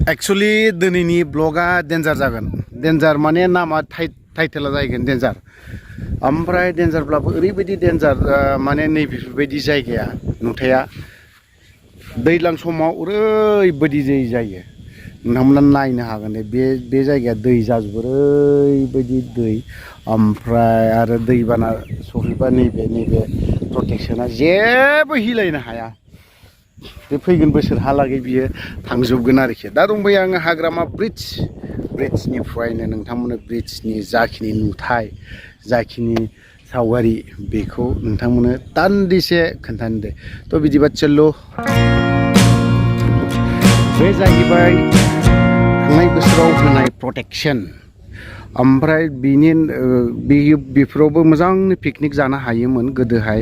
actually दिनैनि ब्लगा डेन्जार जागोन डेन्जार माने नामा टाइटेला जाहैगोन डेन्जार ओमफ्राय डेन्जारब्लाबो ओरैबायदि डेन्जार माने नैबेफोरबायदि जायगाया नुथाया दैज्लां समाव ओरैबायदि दै जायो नोंथांमोना नायनो हागोन बे जायगाया दै जाजोबो ओरैबायदि दै ओमफ्राय आरो दैबाना सफैबा नैबे प्रटेक्शना जेबो हिलायनो हाया बे फैगोन बोसोरहालागै बियो थांजोबगोन आरोखि दा दंबाय आङो हाग्रामा ब्रिड्जनिफ्रायनो नोंथांमोननो ब्रिड्जनि जाखिनि नुथाय जाखिनि सावगारि बेखौ नोंथांमोननो दान्दिसे खोन्थानो दे थ' बिदिबा चल्लो बे जाहैबाय थांनाय बोसोराव होनाय प्रटेक्शन ओमफ्राय बेफोरावबो मोजां पिकनिक जानो हायोमोन गोदोहाय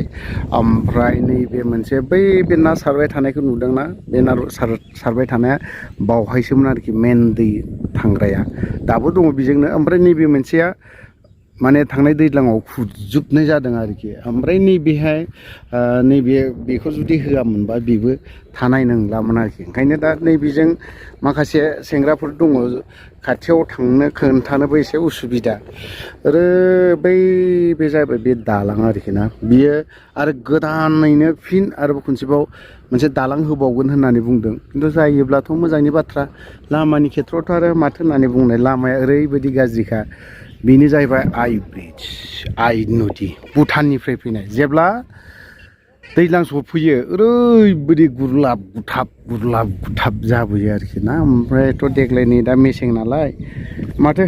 ओमफ्राय नैबे मोनसे बे ना सारबाय थानायखौ नुदोंना बे ना सारबाय थानाया बावहायसोमोन आरोखि मेन दै थांग्राया दाबो दङ बेजोंनो ओमफ्राय नैबे मोनसेया माने थांनाय दैज्लाङाव खुरजोबनाय जादों आरोखि ओमफ्राय नैबेहाय बेखौ जुदि होआमोनबा बेबो थानाय नंलामोन आरोखि ओंखायनो दा नैबेजों माखासे सेंग्राफोर दङ खाथियाव थांनो खोन्थानोबो एसे उसुबिदा आरो बे जाबाय बे दालां आरोखि ना बियो आरो गोदानैनो फिन आरोबाव खनसेबाव मोनसे दालां होबावगोन होननानै बुंदों खिन्थु जायोब्लाथ' मोजांनि बाथ्रा लामानि खेथ्रआवथ' आरो माथो होननानै बुंनाय लामाया ओरैबायदि गाज्रिखा बेनो जाहैबाय आइ नदि भुटाननिफ्राय फैनाय जेब्ला दैज्लां सफैयो ओरैबायदि गुरलाब गुथाब जाबोयो आरोखि ना ओमफ्रायथ' देग्लाय नै दा मेसें नालाय माथो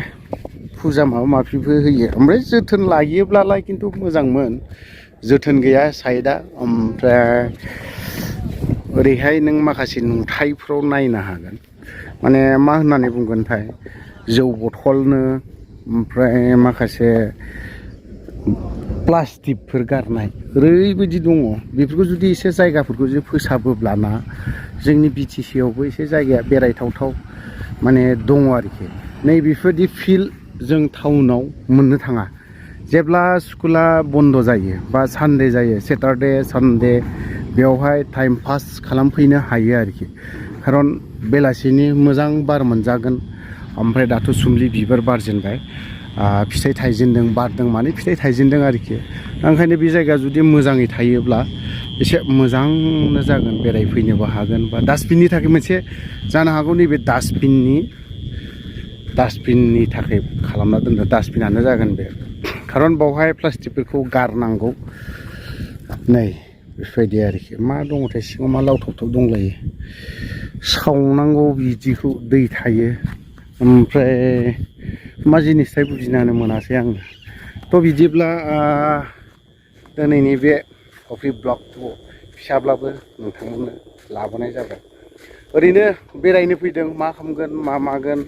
फुजा माबा माबिबो होयो ओमफ्राय जोथोन लायोब्लालाय खिन्थु मोजांमोन जोथोन गैया साइडआ ओमफ्राय ओरैहाय नों माखासे नुथायफ्राव नायनो हागोन माने मा होननानै बुंगोनथाय जौ बथलनो ओमफ्राय माखासे प्लास्टिकफोर गारनाय ओरैबायदि दङ बेफोरखौ जुदि एसे जायगाफोरखौ जुदि फोसाबोब्लाना जोंनि BTC आवबो एसे जायगाया बेरायथावथाव माने दङ आरोखि नैबेफोरबायदि फिल्ड जों टाउनाव मोननो थाङा जेब्ला स्कुला बन्द जायो बा सानडे जायो सेटारडे सानडे बेवहाय टाइम पास खालामफैनो हायो आरोखि खारन बेलासिनि मोजां बार मोनजागोन ओमफ्राय दाथ' सुमलि बिबार बारजेनबाय फिथाइ थाइजेनदों बारदों माने फिथाइ थाइजेनदों आरोखि ओंखायनो बे जायगाया जुदि मोजाङै थायोब्ला एसे मोजांनो जागोन बेरायफैनोबो हागोन बा डास्टबिननि थाखाय मोनसे जानो हागौ नैबे डास्टबिननि थाखाय खालामना दोनदों डास्टबिनानो जागोन बे खारन बावहाय प्लास्टिकफोरखौ गारनांगौ नै बेफोरबायदि आरोखि मा दङथाय सिङाव मा लावथाव दंलायो सावनांगौ बिदिखौ दै थायो ओमफ्राय मा जिनिसथाय बुजिनानो मोनासै आङो थ' बिदिब्ला दिनैनि बे कफि ब्लगखौ फिसाब्लाबो नोंथांमोननो लाबोनाय जाबाय ओरैनो बेरायनो फैदों मा खालामगोन मा मागोन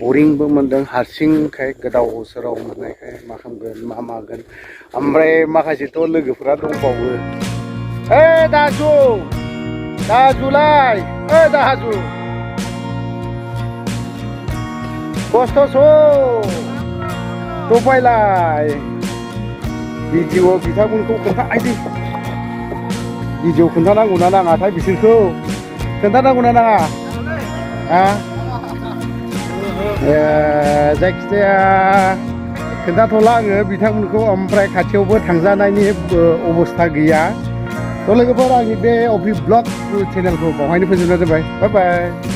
बरिंबो मोनदों हारसिंखाय गोदाव सोराव मोननायखाय मा खालामगोन मा मागोन ओमफ्राय माखासेथ' लोगोफोरा दंबावो दाजुलाय दाजु खस्थ'स' दफायलाय भिडिअ बिथांमोनखौ भिडिअ खोन्थानांगौना नाङाथाय बिसोरखौ खोन्थानांगौना नाङा जायखिजाया खोन्थाथ'ला आङो बिथांमोनखौ ओमफ्राय खाथियावबो थांजानायनि अबस्था गैया थ' लोगोफोर आंनि बे अफि ब्लग चेनेलखौ बावहायनो फोजोबनाय जाबाय बाय बाय